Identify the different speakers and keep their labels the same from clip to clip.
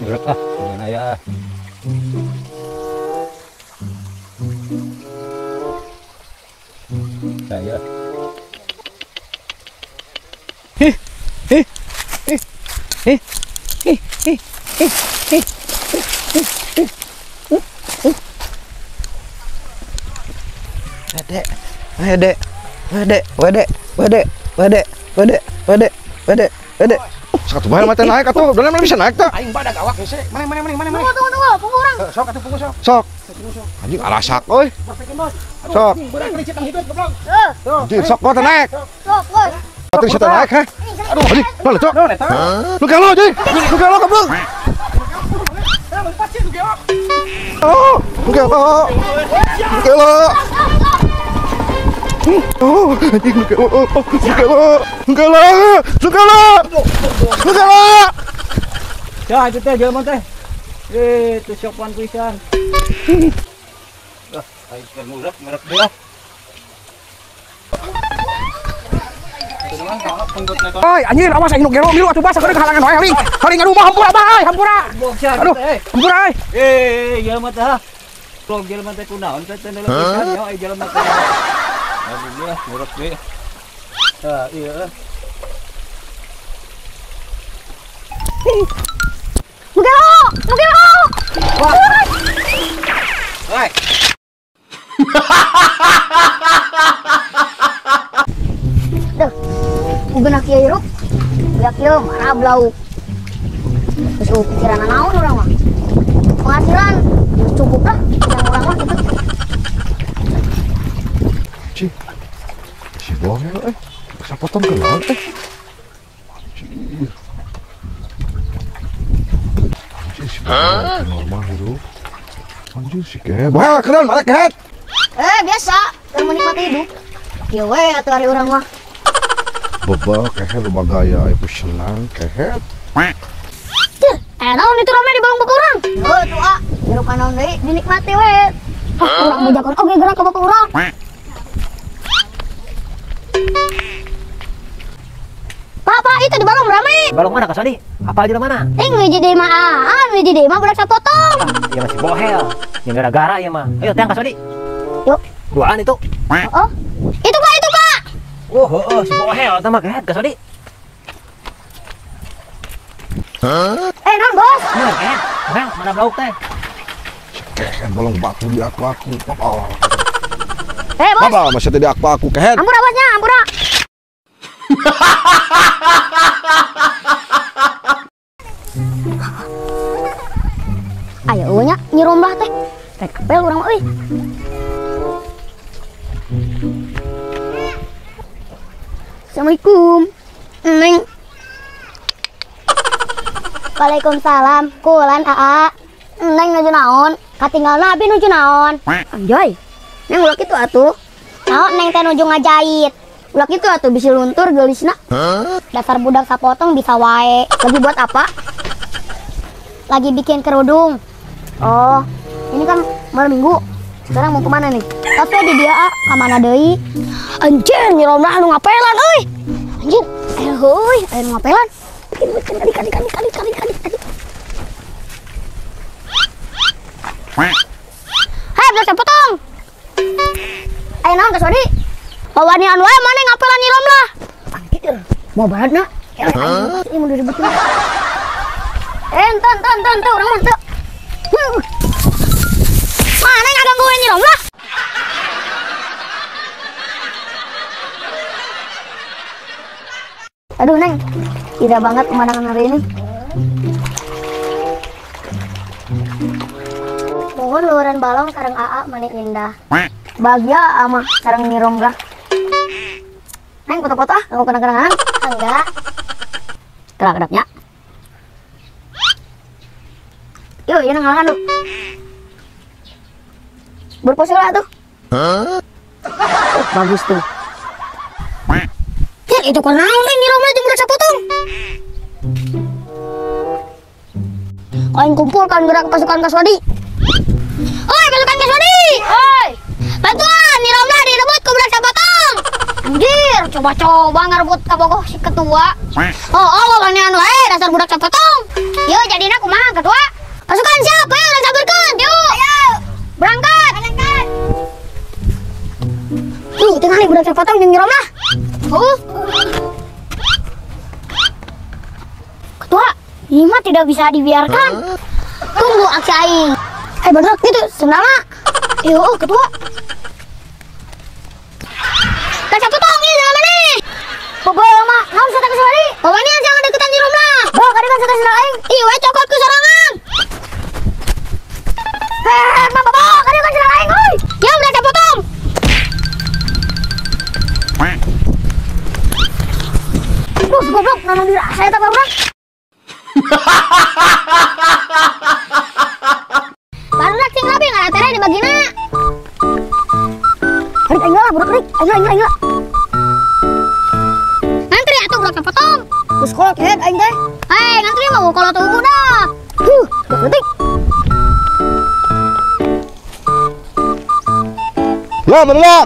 Speaker 1: Berat ah, dengan ayah. Saya. Hih, hih, hih, hih, hih, hih, hih, hih, hih, hih. Wede, wede, wede, wede, wede, wede, wede, wede, wede, wede.
Speaker 2: Satu bae mata naik atuh, udah mana bisa naik tah?
Speaker 3: Aing badak awak hese. Mana mana mana mana.
Speaker 4: Tunggu tunggu tunggu, punggu urang.
Speaker 3: Sok atuh punggu sok.
Speaker 2: Sok. Anjing alasak euy. Sok. Anjing sok kok naik.
Speaker 4: Sok, bos.
Speaker 2: Atuh bisa naik heh. Aduh, anjing, mana cok? Lu gelo anjing. Lu gelo goblok. Oh, lu gelo. Lu gelo. Oh, anjing lu gelo. Lu gelo. Lu gelo. Lu gelo. Lu gelo.
Speaker 1: Ya, itu teh jelema teh. Teu sopan pisan. Ah, aing keur ngurek merek dia.
Speaker 3: Oi, anjir, awas aing nu gelo milu atuh basa keur halangan wae haring. Haring aduh mah hampura bae, hampura. Aduh, hampura euy.
Speaker 1: Eh, jelema teh. Blog jelema teh kunaon teh teh pisan ya ai jelema teh. Aduh dia ngurek deui. Tah, ieu.
Speaker 4: Nu gelo, nu gelo.
Speaker 1: Woi.
Speaker 4: Duh, ugeuna kieu hirup, biak kieu marah blau. Terus pikiran naon urang mah. Penghasilan cukup lah, pikiran urang mah gitu.
Speaker 2: Ci, si bohong eh, sapotong ke naon teh? Anjir. Anjir si bohong normal hirup. Anjir si kehet. Wah, keren mana kehet?
Speaker 4: Eh, biasa, keur menikmati hidup. Kieu we atuh ari urang mah.
Speaker 2: Bebek kehet loba gaya ieu senang kehet.
Speaker 4: Cih, naon itu rame di balong bapak urang? Heuh, tuh ah, hirup naon deui dinikmati we. Hah, urang mujakeun oge gerak ka bapak urang. Pak, pak, itu di balong rame.
Speaker 5: Balong mana Kak Sodi? Apa aja mana?
Speaker 4: Ting wiji deui mah, ah, wiji deui mah budak sapotong.
Speaker 5: Ya masih bohel. Yang gara-gara ya mah. Ayo teang Kak Sodi.
Speaker 4: Yuk.
Speaker 5: Duaan itu.
Speaker 4: Oh. Itu Pak, itu Pak.
Speaker 5: Oh, oh, si bohel sama kehet Kak Sodi.
Speaker 2: Hah?
Speaker 4: Eh, non bos.
Speaker 5: Nah, kehet. Bohel, mana lauk teh?
Speaker 2: Kehet balong batu di aku. Oh.
Speaker 4: Eh, bos.
Speaker 2: Apa masih tidak aku kehet?
Speaker 4: Ampura bosnya, ampura. Ayo nya nyirombah teh. Rek apel urang mah euy. Assalamualaikum. Neng. Waalaikumsalam. Kulan aa. Neng nuju naon? Katinggalna abi nuju naon? Anjay. Neng ulah kitu atuh. Naon neng teh nuju ngajait. Ulah kitu atuh bisi luntur geulisna. Dasar budak sapotong bisa wae. Lagi buat apa? Lagi bikin kerudung. Oh, ini kan malam minggu. Sekarang mau kemana nih? Tapi di dia ah, kemana deui? Anjir, nyiromlah anu ngapelan euy. Anjir, ayo heuy, ayo nu ngapelan. Bikin kali kali kali kali kali kali kali. Hei, budak sapotong. Ayo naon Kak Sodi? Wawanian wae mana ngapelan nyiromlah. Anjir, mau banget na. Ya, ini mau diributin. Eh, ente ente ente ente urang mah ente. Mana yang gangguin nyiromlah? Aduh Neng, indah banget pemandangan hari ini. Mohon luaran balong sareng AA mani indah. Bahagia ama sareng nyiromlah. Neng foto-foto ah, kamu kenang-kenangan? Enggak. Kelak-kedapnya. Yuk, yuk ngalahan lu. Berpose lah tuh. Huh? Oh, bagus tuh. Ya, itu kan naon nih nyiromlah jeung budak sapotong. Aing kumpulkan gerak pasukan Kaswadi. Oi, pasukan Kaswadi. Oi. Bantuan, nyiromlah direbut ku budak sapotong. Anjir, coba-coba ngarebut kabogoh si ketua. Oh, wawanian wae dasar budak sapotong. Yo jadina kumaha ketua? Pasukan siap, ayo urang saburkeun. Yuk, ayo. Berangkat. Berangkat. Tuh, tengah nih budak sapotong jeung nyirom lah. Ketua, ini mah tidak bisa dibiarkan. Tunggu aksi aing. Bener gitu, senama. Yo, ketua. Tak sapotong ieu jangan mana? Bobo mah, naon sata kesuari? Wawanian jangan deketan nyirom lah. Bo, kadekan sata sendal aing. Ih, we cokot ku sorangan. Mah bobo, kadekan sendal aing euy. Ya udah sapotong. Bos goblok, nana dirasa eta barudak. Barudak sing rapi ngaratere dibagina. Rik aing lah budak rik, aing lah. Ngantri atuh budak sapotong. Geus kolot head aing teh. Hei, ngantri mah kolot budak. Huh, detik.
Speaker 2: Lah, lah.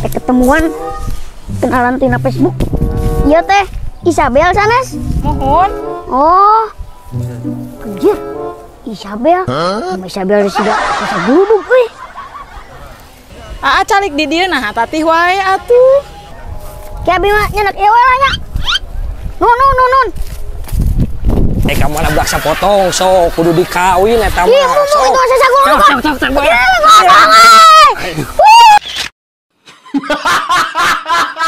Speaker 4: Ketemuan kenalan tina Facebook. Iya teh, Isabel sanes.
Speaker 6: Mohon.
Speaker 4: Oh. Anjir. Isabel. Huh? Isabel sudah masa duduk euy.
Speaker 6: Aa calik di dieu nah tatih wae atuh.
Speaker 4: Ki abi mah nyenek ieu we lah nya. Nun nun nun nun.
Speaker 3: Ka mana budak sapotong sok kudu dikawin eta mah.
Speaker 4: Ih, mumu itu asa sagulung.
Speaker 3: Sok sok sok.
Speaker 4: Hahaha.